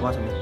ພໍສ່ຳນີ້.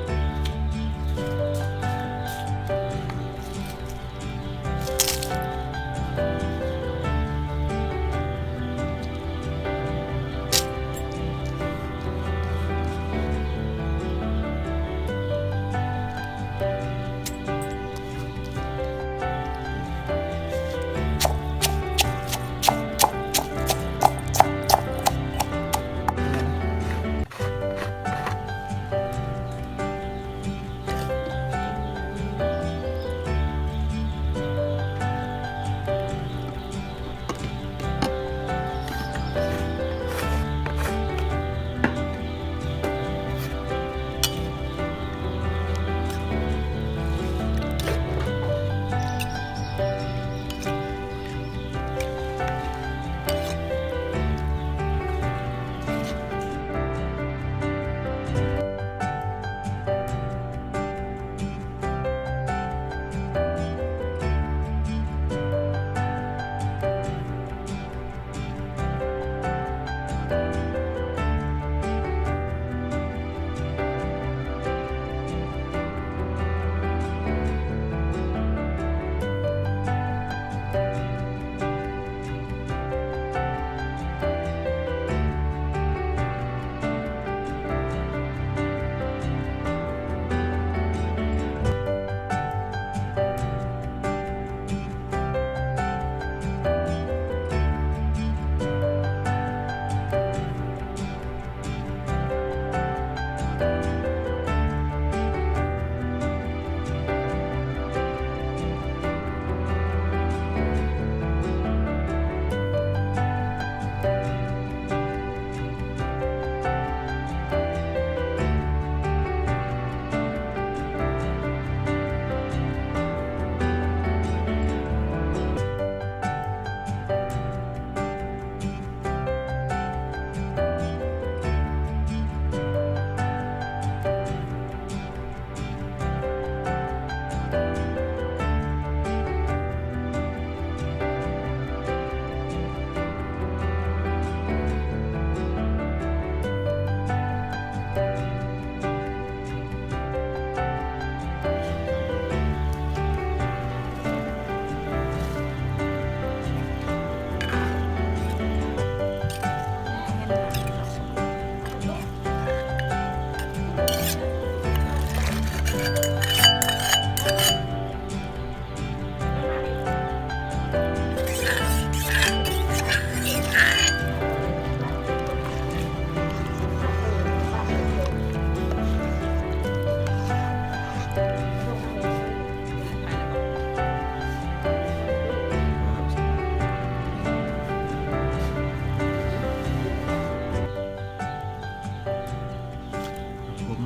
ຜົມ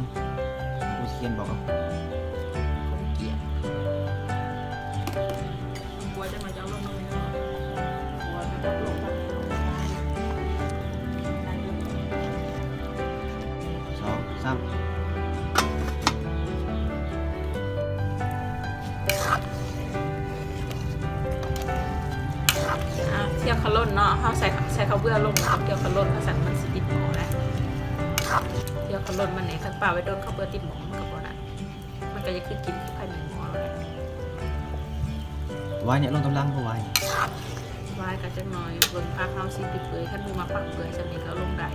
ຜູ້ຂຽນບອກເອົາ ຄົນກຽດ ຫົວຈະມາເຈົ້າລົງເນາະ ຫົວຈະຕັດລົງ ສອງ ສາມ ອ່າ ທຽວເຂົ້າລົ້ນເນາະ ເຮົາໃສ່ ໃສ່ເຂົ້າເບືອລົງ ແລ້ວທຽວເຂົ້າລົ້ນ ເພາະຊັ້ນມັນຊິຕິດໝໍ້ແຫຼະ ທຽວເຂົ້າລົ້ນມັນນີ້ ຄັນປະໄວ້ດົນເຂົ້າເບືອຕິດໝໍ້ ມັນກໍບໍ່ນັ້ນ ມັນກໍຈະຄືກິນໄຂ່ແມງໝໍ້ແຫຼະ. ຫວາຍນີ້ລົງຕາມຫຼັງບໍ່ຫວາຍນີ້? ຫວາຍກໍຈັກໜ້ອຍ ເບິ່ງຜັກເຮົາຊິເປື່ອຍ ຄັນບໍ່ມັກຜັກເປື່ອຍສ່ຳນີ້ກໍເອົາລົງໄດ້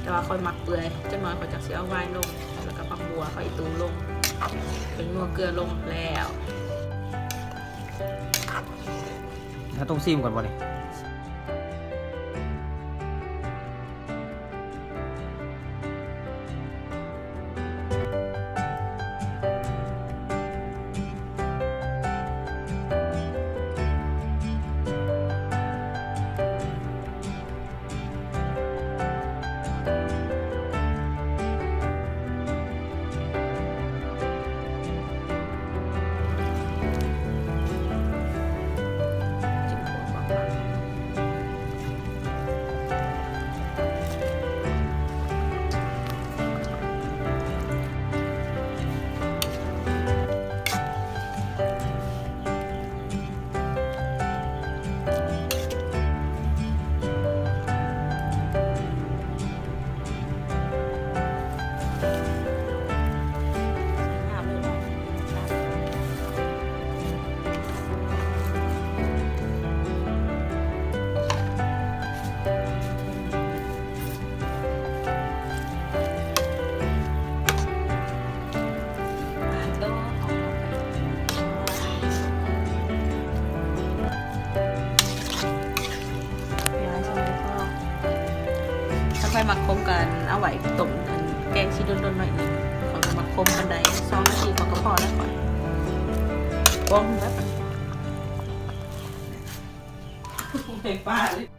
ແຕ່ວ່າຂ້ອຍມັກເປື່ອຍ ຈັກໜ້ອຍຂ້ອຍຈັກຊິເອົາຫວາຍລົງ ແລ້ວກໍຜັກບົ່ວ ຜັກອີ່ຕູລົງ ເປັນນົວເກືອລົງແລ້ວ. ເຮົາຕ້ອງຊີມກ່ອນບໍ່ນີ້? ຈິ້ມຫົວປະມານ ມັກຂົມກະເອົາໄວ້ຕົ້ມອັນແກງຊິດົນໆ ໜ້ອຍໜຶ່ງ. ຂ້ອຍບໍ່ມັກຂົມປານໃດ ສອງນາທີຂ້ອຍກະພໍແລ້ວ. ປອງແບບໃຫ້ປ້າເລີຍ.